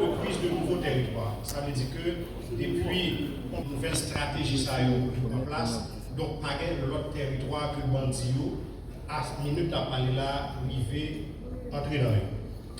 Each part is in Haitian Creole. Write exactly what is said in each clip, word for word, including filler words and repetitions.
De prise de nouveaux territoires. Sa vle di ke depi yon nouvèl estrateji sa yo an plas, donk pa gen lòt tèritwa ke bandi yo, a minit n ap pale la, rive antre nan yo.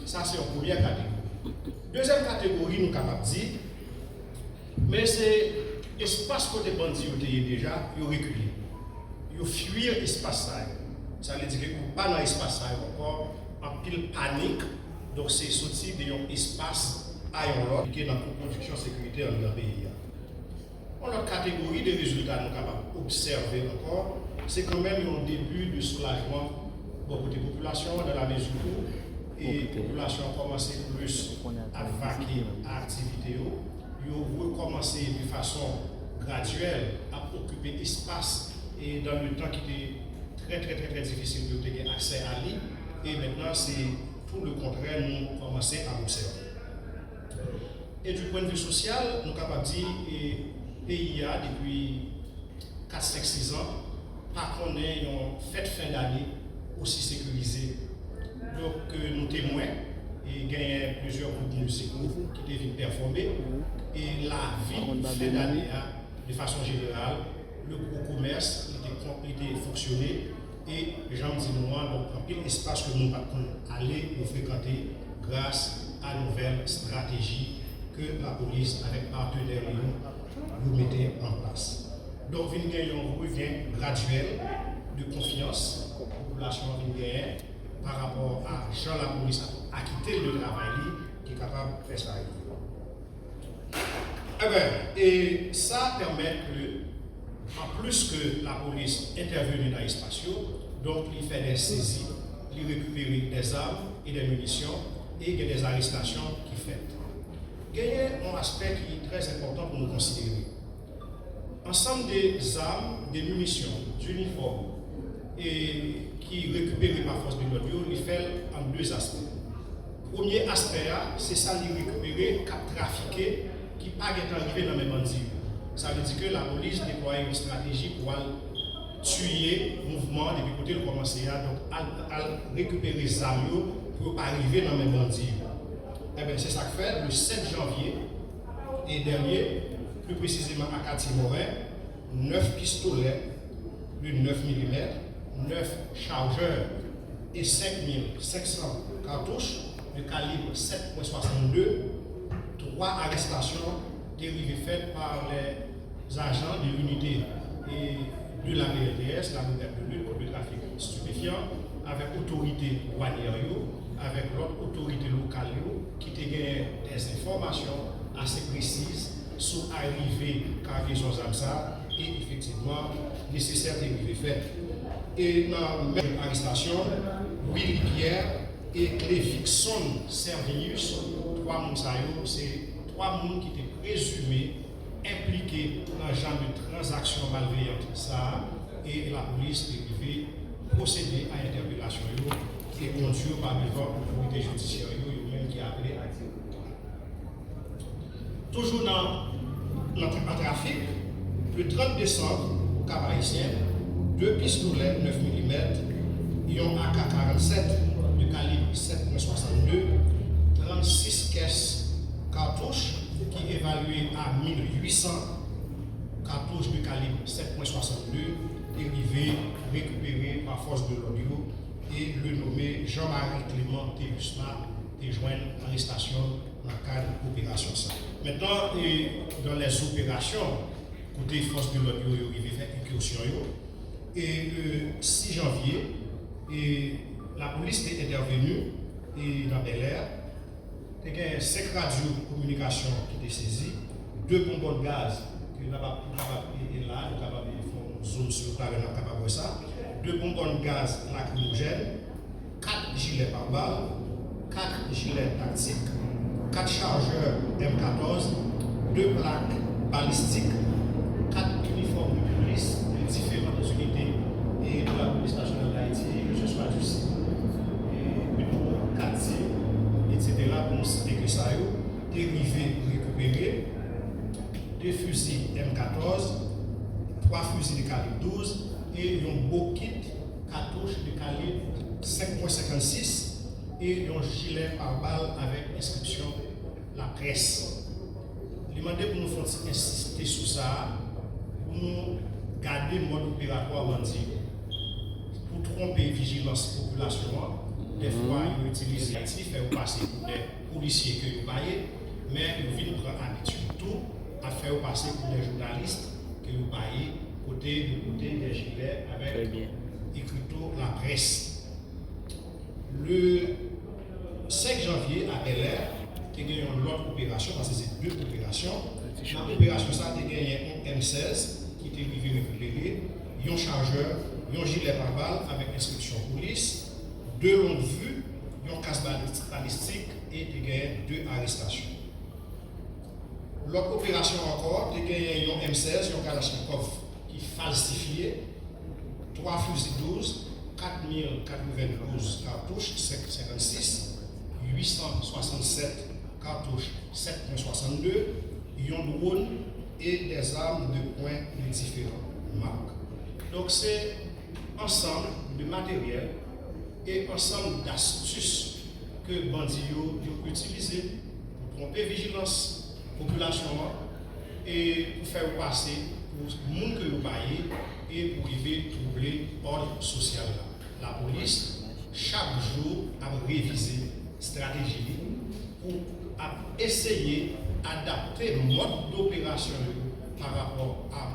Sa se yon premyè kategori. Dezyèm kategori, nou kapab di, men se espas kote bandi yo te ye deja, yo rekile. Yo fwi espas sa yo. Sa vle di ke ou pa nan espas sa yo ankò, anpil panik. Donk, se soti de yon espas a yon lòt, ki nan pwodiksyon sekirite anndan peyi a. Yon lòt kategori de rezilta nou kapab obsève ankò, se kanmenm yon debi de soulajman bò kote popilasyon an, dans la mesure où e popilasyon an kòmanse plis ap vake a aktivite yo, yo rekòmanse de fason gradyèl ap okipe espas e dans le temps ki te trè, trè, trè, trè difisil pou yo te gen aksè a li, e mentnan se tou le kontrè nou kòmanse ap obsève. E du point de vue sosyal, nou kapab di, e, peyi a depi kat, senk, sis an pa konnen yon fèt fen dane osi sekirize. Donk, e, nou temwen, e genyen plizyè gwoup mizikal ki te vin pèfòme, e lavi fen dane a, de fason jeneral, le gwo komès, li te kon-, li te fonksyone, e jan m di nou an, donk, anpil espas ke moun pa t konn ale, yo frekante gras a nouvèl estrateji ke lapolis avèk patenè li yo, yo mete an plas. Donk, vin gen yon revyen gradyèl de konfyans popilasyon an vin genyen pa rapò a jan lapolis ap akite l de travay li ki kapab fè sa rive. Enben, e sa pèmèt ke, anplis ke lapolis entèveni nan espas yo, donk li fè de sezi, li rekipere de zam e de minisyon, e gen de arestasyon ki fèt. Genyen yon aspè ki trè enpòtan pou nou konsidere. Ansanm de zam, de minisyon, dinifòm, e ki rekipere pa fòs de lòd yo, li fè l an de aspè. Premye aspè a, se sa li rekipere k ap trafike, ki pa gentan rive nan men bandi yo. Sa vle di ke lapolis deplwaye yon estrateji pou al tiye mouvman an depi kote l kòmanse a, donk al, al rekipere zam yo pou yo pa rive nan men bandi yo. Enben, se sa k fè, le sèt janvye e dènye, pli presizeman a Katye Moren, nèf pistolè de nèf milimèt, nèf chajè e senk mil senk san katouch de kalib sèt pwen swasannde, twa arestasyon te rive fèt pa lè ajan de linite e de la B L T S, la Brigade de Lutte contre le Trafic Stupéfiant, avèk otorite dwanyè yo, avèk lòt otorite lokal yo ki te genyen dèzenfòmasyon ase presiz sou arive kagezon zam sa a, e efektivman, nesesè te rive fèt. E nan menm arestasyon, Willy Pierre e Clévixson Servius, twa moun sa yo, se twa moun ki te prezime enplike nan jan de tranzaksyon malveyan sa a, e lapolis te rive pwosede a entèpelasyon yo e kondui yo pa devan otorite jidisyè yo, yo menm ki aple a direktè. Toujou nan, nan, an trafik, le trant desanm, Kap Ayisyen, de pistolè nèf milimèt, yon A K karanntsèt de kalib sèt pwen swasannde, trannsis kès katouch ki evalye a mil uit san katouch de kalib sèt pwen swasannde te rive rekipere pa fòs de lòd yo e le nome Jean-Marie Clément Théus la te jwenn arestasyon nan kad operasyon sa. Mentnan, e, dans les opérations, kote fòs de lòd yo, yo rive fè enkisyon yo, e, e, sis janvye, e, lapolis te entèveni, e, nan Bèlè, te gen senk radyo kominikasyon ki te sezi, de bonbòn gaz, ke n ap, n ap, e, e la, nou kapab fè yon zoom sou yo talè, n ap kapab wè sa, de bonbòn gaz lakrimojèn, kat jilè pare-bal, kat jilè taktik, kat chajè M katòz, de plak balistik, kat inifòm de polis de diferan inite e de la Police Nationale d'Haïti, ke se swa du SIC, e, kat tim, etsetera, pou nou site ke sa yo, te rive rekipere de fizi M katòz, twa fizi de kalib douz e yon bokit katouch de kalib senk pwen senkannsis e yon jilè pare-bal avèk enskripsyon Laprès. Li mande pou nou fè yon ti ensiste sou sa a, pou nou gade mòd operatwa bandi yo. Pou twonpe vijilans popilasyon an, dèfwa yo itilize Ayiti, fè yo pase pou de polisye ke yo pa ye, men yo vin pran abitid tou ap fè yo pase pou de jounalis ke yo pa ye, kote yo pote de jilè avèk ekrito Laprès. Le senk janvye, a Bèlè, te gen yon lòt operasyon, paske se de operasyon. Nan operasyon sa, te genyen yon M sèz ki te rive rekipere, yon chajè, yon jilè pare-bal avèk enskripsyon polis, de long vue, yon kas balistik e te genyen de arestasyon. Lòt operasyon ankò, te genyen yon M sèz, yon kalachnikòv ki falsifye, twa fizi douz, kat mil katrevendouz katouch senk senkannsis, uit san swasannsèt katouch sèt pwen swasanndde, yon dwòn e dèzam de pwen de diferan mak. Donk, se ansanm de materyèl e ansanm dastis ke bandi yo, yo itilize pou twonpe vijilans popilasyon an e pou fè yo pase pou moun ke yo pa ye e pou rive twouble òd sosyal la. Lapolis, chak jou, ap revize estrateji li pou ap eseye adapte mòd doperasyon yo pa rapò a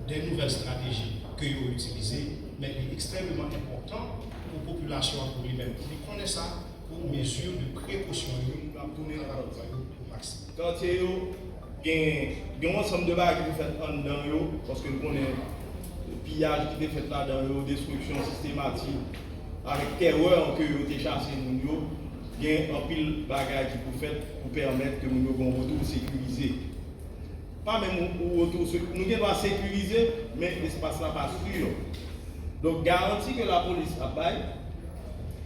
de nouvèl estrateji ke yo itilize, men li ekstrèmeman enpòtan pou popilasyon an, pou li menm, pou li konnen sa, pou mezi de prekosyon yo, pou ap tounen lakay yo o maksimòm. Kantye yo gen, gen yon ansanm de bagay ki te fèt anndan yo, paske n konnen piyaj ki te fèt ladan yo, destriksyon sistematik, avèk tèrè an ke yo te chase moun yo, gen anpil bagay ki pou fèt pou pèmèt ke moun yo gen yon retou sekirize. Pa menm yon, yon retou se-, nou gen dwa sekirize, men espas la pa si. Donk, garanti ke lapolis ap bay,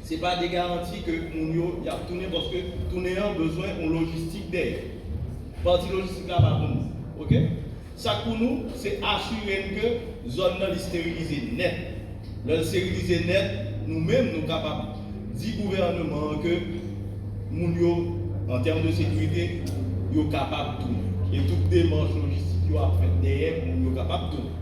se pa de garanti ke moun yo y ap tounen, paske tounen an bezwen yon lojistik dèyè. Pati lojistik la pa pou nou. Oke? Sa k pou nou, se asire n ke zòn nan li sterilize nèt. Lè l sterilize nèt, nou menm, nou kapab di gouvènman an ke moun yo, an tèm de sekirite, yo kapab tounen. E tout demach lojistik yo ap fèt dèyè pou moun yo kapab tounen.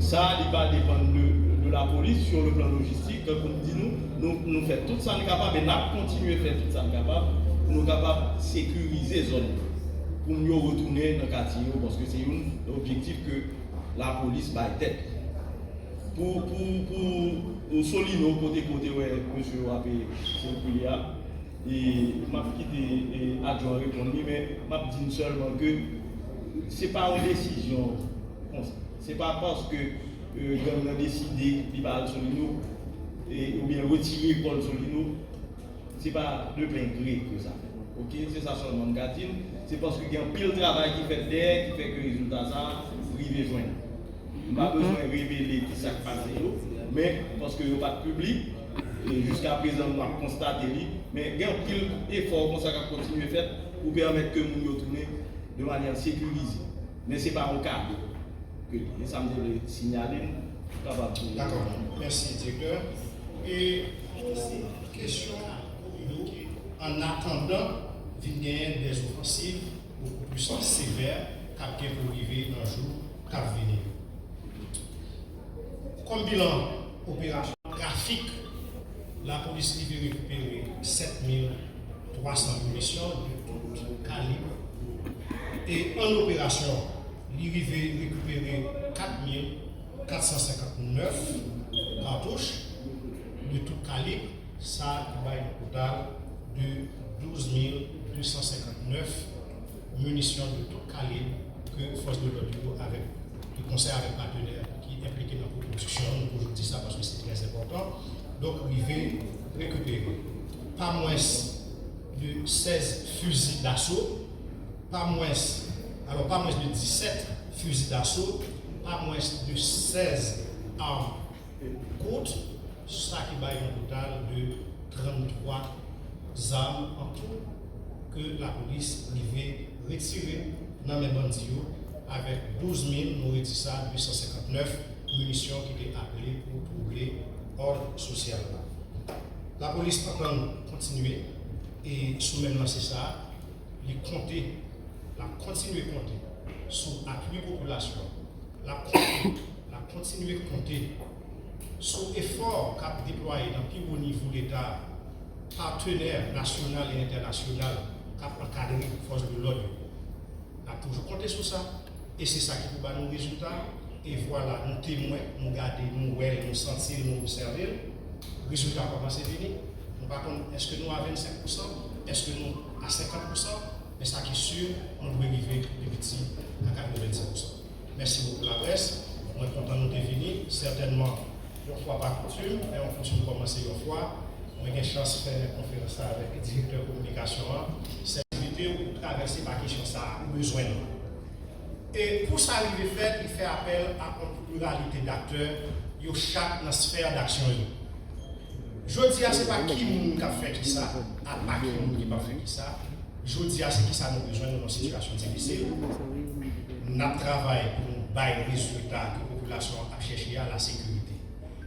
Sa, li pa depann de, de lapolis sur le plan logistique, tankou m di nou, nou, nou fè tout sa n kapab e n ap kontinye fè tout sa n kapab pou nou kapab sekirize zòn yo, pou moun yo retounen nan katye yo, paske se youn nan objektif ke lapolis bay tèt li. Pou, pou, pou, pou Solino, kote, kote, wè, mesye yo ap, e, sikile a, e m ap kite, e, adjwen an reponn li, men m ap di n sèlman ke Se pa yon desizyon konsa. Se pa paske, euh, gang nan deside li pa al Solino, e, oubyen retire kò l Solino. Se pa de plen gre ke sa fèt. Oke, se sa sèlman m ka di n. Se paske gen anpil travay ki fèt dèyè ki fè ke rezilta sa a rive jwenn nou. M pa bezwen revele ki sa k pase yo, men paske yo pa t piblik, e jiska prezan nou ap konstate li, men gen anpil efò konsa k ap kontinye fèt pou pèmèt ke moun yo tounen de manyè sekirize. Men se pa yon kado ke li ye. Sa m te vle siyale n pou kapab. Dakò. Mèsi, direktè. E kesyon yo, an atandan, vin genyen dè zofansiv bokou plis sevè k ap gen pou rive nan jou k ap vini yo. Kòm bilan operasyon trafik, lapolis rive rekipere sèt mil twa san minisyon de tout kalib. E an operasyon, li rive rekipere kat mil kat san senkant nèf katouch de tout kalib, sa ki bay yon total de douz mil de san senkant nèf minisyon de tout kalib ke fòs de lòd yo avèk, de konsè avèk patenè ki enplike nan pwodiksyon, nou toujou di sa paske se trè enpòtan, donk rive rekipere pa mwens de sèz fizi daso, pa mwens, alò, pa mwens de disèt fizi daso, pa mwens de sèz arm kout, sa ki bay yon total de tranntwa zam an tou ke lapolis rive retire nan men bandi yo, avèk douz mil, nou redi sa, de san senkant nèf minisyon ki te aple pou twouble òd sosyal la. Lapolis antann kontinye, e sou menm lanse sa a, li konte, l ap kontinye konte sou apui popilasyon, l ap konte, l ap kontinye konte sou efò k ap deplwaye nan pi wo nivo Leta, patenè nasyonal e entènasyonal k ap ankadre fòs de lòd yo. N ap toujou konte sou sa, e se sa ki pou ba nou rezilta. E vwala, nou temwen, nou gade, nou wè l, nou santi l, nou obsève l. Rezilta kòmanse vini. Nou pa konn èske nou a vennsenk pousan, èske nou a senkant pousan, men sa ki si, nou dwe rive pi piti a katrevensenk pousan. Mèsi bokou laprès. Mwen kontan nou te vini. Sètènman, yon fwa pa koutim, men yon koutim kòmanse yon fwa. Mwen gen chans fè konferans la avèk direktè kominikasyon an. Sèvitè ou travèse pa kesyon sa a, ou bezwen nou. E pou sa rive fèt, li fè apèl a yon pliralite daktè, yo chak nan sfè daksyon yo. Jodi a, se pa ki moun k ap fè kisa, ak pa ki moun ki p ap fè kisa. Jodi a, se kisa nou bezwen, nou nan sitiyasyon difisil. N ap travay pou nou bay rezilta ke popilasyon an ap chèche a, lasekirite.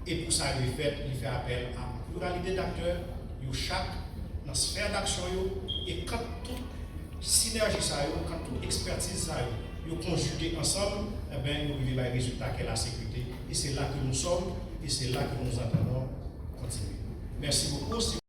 E pou sa rive fèt, li fè apèl a yon pliralite daktè, yo chak nan sfè daksyon yo, e kan tout sinèji sa yo, kan tout ekspètiz sa yo, yo konjige ansanm, enben, yo rive bay rezilta ke lasekirite. E se la ke nous sommes, e se la ke nous entendons continuer. Mèsi bokou.